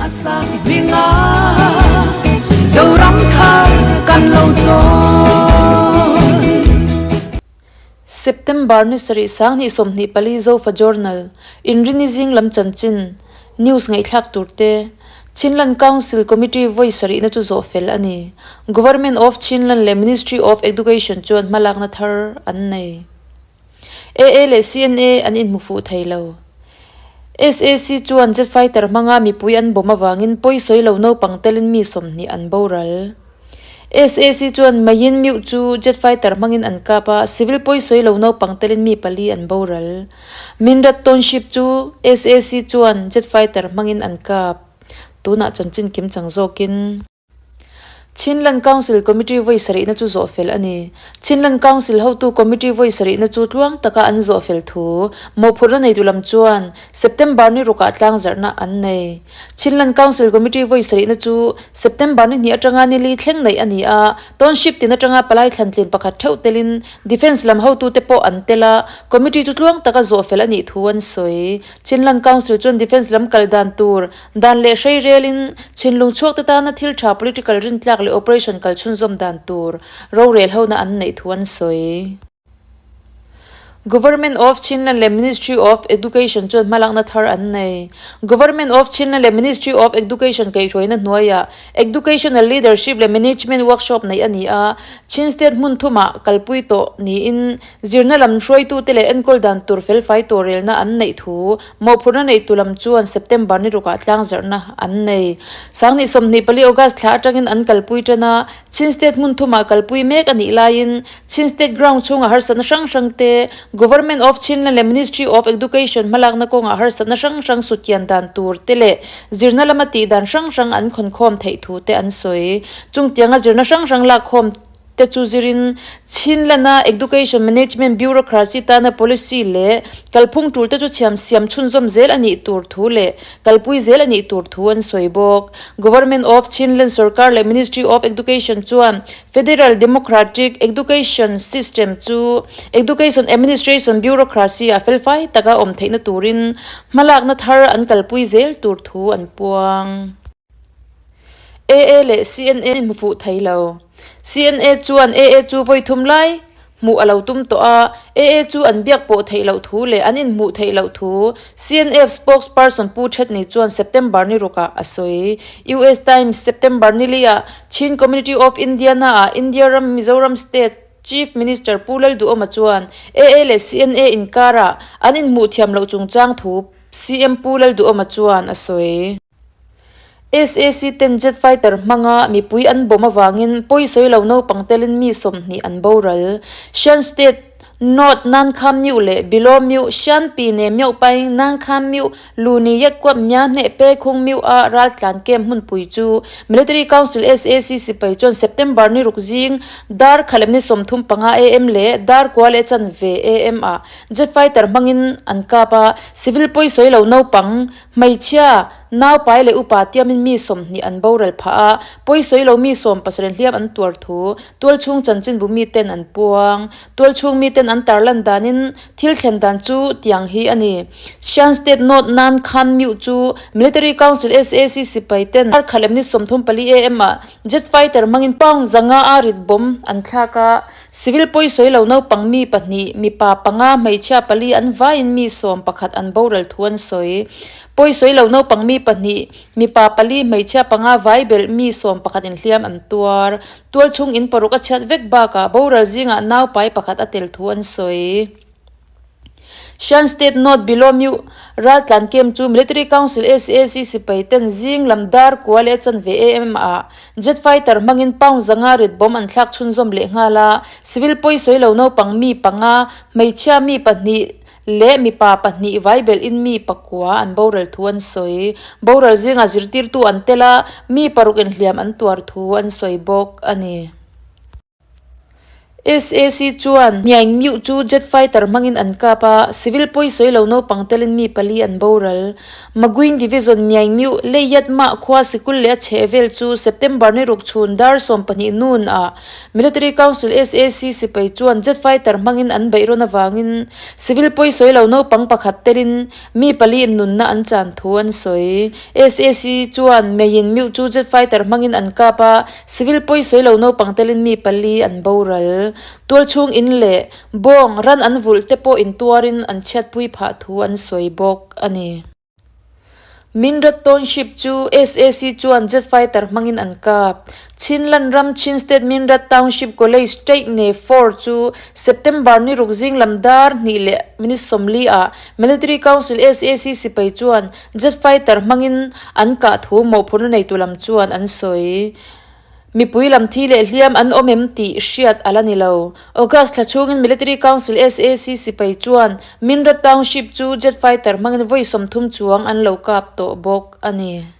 Hminga Zoram thar kan lo chawn. September ni sarih 2024 Zofa Journal, Inrini zing lam chanchin, news ngaihthlak tur te, Chinland Council Committee vawi sarihna chu zawh fel a ni. Government of Chinland leh Ministry of Education chuan hmalakna thar an nei. AA leh CNA an inhmu fuh thei lo. SAC chuan jet fighter hmanga mipui an bawm avangin pawi sawi lo naupang telin mi 20 an boral. SAC chuan Mayin Myu chu jet fighter hmangin an kap a, civil pawi sawi lo naupang telin mi pali an boral. Minrat Township chu SAC chuan jet fighter hmangin an kap. Tunah chanchin kimchang zawkin. Chinland Council Committee vawi sarihna chu zawh fel a ni. Chinland Council hotu Committee vawi sarihna chu tluang taka an zawh fel thu mawhphurhna neitu lam chuan September ni rukah tlangzarhna an nei. Chinland Council Committee vawi sarihna chu September ni hnih atanga ni li thleng neih a ni a, Township tin atanga palai thlantlin pakhat theuh telin Defence lam hotute pawh an tel a, Committee chu tluang taka zawh fel a nih thu an sawi. Chinland Council chuan Defence lam kal dan tur Dan leh hrei relin chhinlung chhuakte tana thil tha political rintlak leh operation kal chhunzawm dan tur rorel hona an neih thu an sawi. Government of Chinland leh Ministry of Education chuan hmalakna thar an nei. Government of Chinland leh Ministry of Education kaihhruaina hnuaiah Educational Leadership leh Management Workshop neih a ni a, Chin State hmun thumah kalpui tawh niin zirna lam hruaitute leh enkawl dan tur felfai tawrelna an neih thu Mawhphurhna neihtu lam chuan September ni rukah tlangzarhna an nei. 2024 August thla atangin an kalpui tan a, Chin State hmun thumah kalpui mek a nih laiin Chin State ground chhunga harsatna hrang hrang te, Government of Chinland leh Ministry of Education hmalakna kawngah harsatna hrang hrang sutkian dan tur te leh zirna lama tih dan hrang hrang an khawnkhawm theih thu te an sawi. Chungtianga zirna hrang hrang lakkhawm te chu zirin Chinlana Education Management Bureaucracy tana policy leh kalphung tul te chu chhiam siam chhunzawm zel a nih tur thu leh kalpui zel a nih tur thu an sawi bawk. Government of Chinland Sorkar leh Ministry of Education chuan Federal Democratic Education System chu Education Administration Bureaucracy ah felfai taka awm theihna turin hmalakna thar an kalpui zel tur thu an puang. AA leh CNA hmu fuh thei lo. CNA chuan AA chu vawi thum lai hmuh a lo tum tawh a, AA chu an biak pawh theih loh thu leh an inhmuh theih loh thu CNF spokesperson Pu Thetni chuan September ni rukah a sawi. US Times September ni liah Chin Community of Indiana-ah India ram Mizoram State Chief Minister Pu Lalduhoma chuan AA leh CNA inkarah an inhmuh thiam loh chungchang thu CM Pu Lalduhoma chuan a sawi. SAC ten jet fighter hmanga mipui an bawm avangin pawi sawi lo naupang telin mi 20 an boral. Shan State North Nan Kham Myu leh Below Myu, Shan Pi Ne Myo Paing, Nan Kham Myu, Lu Ni Yek Kuap Mya Hne Pe Khung Myu a raltlan camp hmunpui chu Military Council SAC sipai chuan September ni ruk zing dar khalem ni 35 am leh dar kua leh chanve am ah jet fighter hmangin an kap a, civil pawi sawi lo naupang Hmeichhia, naupai leh upa tiamin mi 20 an boral phah a, pawi sawi lo mi 17 hliam an tuar thu tualchhung chanchinbu miten an puang. Tualchhung miten an tarlan danin thil thlen dan chu tiang hi a ni. Shan State North Nan Khan Myu chu Military Council SAC sipai ten Arkhalem ni 34 am ah jet fighter hmangin pound 500 a rit bomb an thlak a, Civil pawi sawi lo naupang mi pahnih, mipa panga, hmeichhia pali an vaiin mi 11 an boral thu an sawi. Pawi sawi lo naupang mi pahnih, mipa pali, hmeichhia panga vai belh mi 11 inhliam an tuar. Tualchhung in paruk a chhiat vek bakah boral zingah naupai pakhat a tel thu an sawi. Shan State North Below Myu raltlan camp chu Military Council SAC sipai ten zing lam dar kua leh chanve am ah jet fighter hmangin pound 500 rit bomb an thlak chhunzawm leh nghal a, civil pawi sawi lo naupang mi panga, hmeichhia mi pahnih leh mipa pahnih vai belh in mi pakua an boral thu an sawi. Boral zingah zirtirtu an tel a, mi paruk inhliam an tuar thu an sawi bawk a ni. SAC chuan Myaing Myu chu jet fighter hmangin an kap a, civil pawisawi lo naupang telin mi pali an boral. Maguin Division Myaing Myu Leiyat mah khua sikul leh a chhehvel chu September ni ruk chhun dar 12 nun ah Military Council SAC sipai chuan jet fighter hmangin an beih rawn avangin civil pawisawi lo naupang pakhat telin Mi pali in nunna an chan thu an sawi. SAC chuan Meiin Myu chu jet fighter hmangin an kap a, civil pawisawi lo naupang telin mi pali an boral. Tualchhung in leh bawng ran an vulh te pawh intuarin an chhiatpui phah thu an sawi bawk a ni. Minrat Township chu SAC chuan jet fighter hmangin an kap. Chinland ram Chin State Minrat Township College Ṭaihne Four chu September ni ruk zing lam dar hnih leh minute 40 ah Military Council SAC sipai chuan jet fighter hmangin an kah thu mawhphurhna neitu lam chuan an sawi. Mipui lam thi leh hliam an awm em tih hriat a la ni lo. August thla chhungin Military Council SAC sipai chuan Minrat Township chu jet fighter hmangin vawi 30 chuang an lo kap tawh bawk a ni.